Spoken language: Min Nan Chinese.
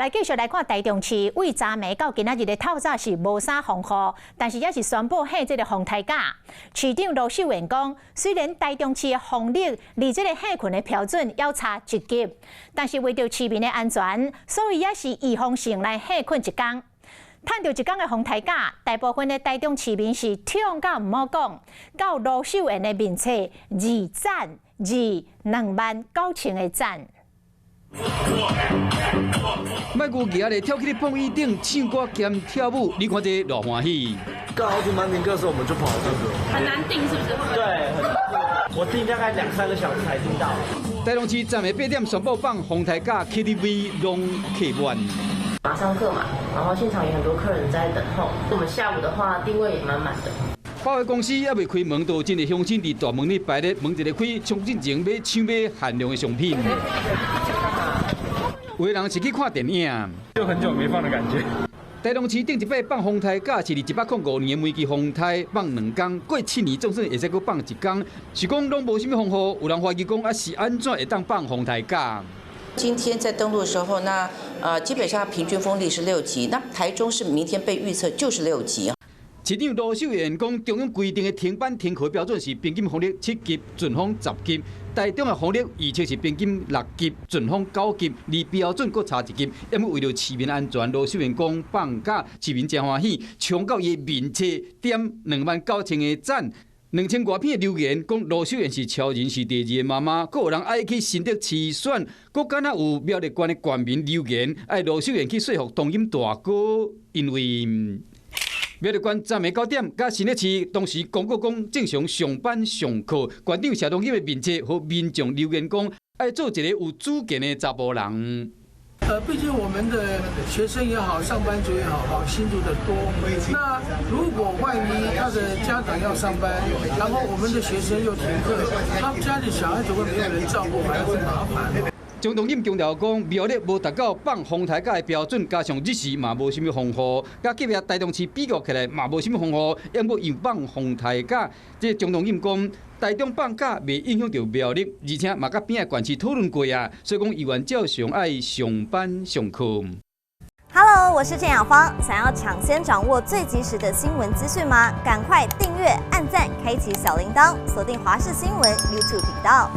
來繼續來看台中市，對昨暝到今仔日的透早是無啥風雨，但是也是宣布限這个風颱假。市長盧秀燕講，雖然台中市的風力離這个限坏的標準猶差一級，但是為著市民的安全，所以也是預防性來限坏一工。趁著一工的風颱假，大部分的台中市民是痛到毋好講，到盧秀燕的面冊二讚229,000个讚。莫牛耆咧跳起咧碰椅頂唱歌兼跳舞，你看這偌歡喜。剛好停滿停課的時候，我們就跑這個。很難訂是不是？對，我訂大概兩三個小時才訂到。台中市昨暝8點宣布放風颱假，KTV 攏客滿。馬上客滿，然後現場也很多客人在等候。我們下午的話，訂位也滿滿的。百貨公司猶未開門，都有真濟鄉親佇大門裡排咧，門一个開，衝進前欲搶買限量的商品。有的人是去看電影，就很久沒放的感覺。台中市頂一擺放風颱假是佇105年的梅基風颱放2工，過7年總算會使閣放一工。是講攏無啥物風雨，有人懷疑講啊是按怎會當放風颱假？今天在登陸的時候，那基本上平均風力是6級，那台中是明天被預測就是6級。市長盧秀燕講，中央規定的停班停課標準是平均風力7級，陣風10級。台中的風力預測是平均6級，陣風9級，離標準閣差一級。毋過為著市民安全，盧秀燕講放假，市民誠歡喜，衝到伊面冊點29,000个讚。2000外篇的留言講盧秀燕是超人，是第二个媽媽。閣有人愛去新竹市選，閣敢若有苗栗縣的縣民留言，愛盧秀燕去說服當今大哥，因為苗栗縣昨暝9點，佮新北市當時公告講正常上班上課。縣長謝東閔的面冊予民眾留言講，愛做一个有主見的查埔人。畢竟我們的學生也好，上班族也好，往新竹的多。那如果萬一他的家長要上班，然後我們的學生又停課，他們家裡小孩子會沒有人照顧，反而會麻煩。張東閔強調講，苗栗無達到放風颱假的標準，加上日時嘛無啥物風雨，佮隔壁台中市比較起來嘛無啥物風雨，猶閣又放風颱假。這張東閔講，台中放假袂影響著苗栗，而且嘛佮邊仔縣市討論過啊，所以講猶原照常愛上班上課。 Hello，我是鄭雅芳，想要搶先掌握最及時的新聞資訊嗎？趕快訂閱、按讚、開啟小鈴鐺，鎖定華視新聞 YouTube 頻道。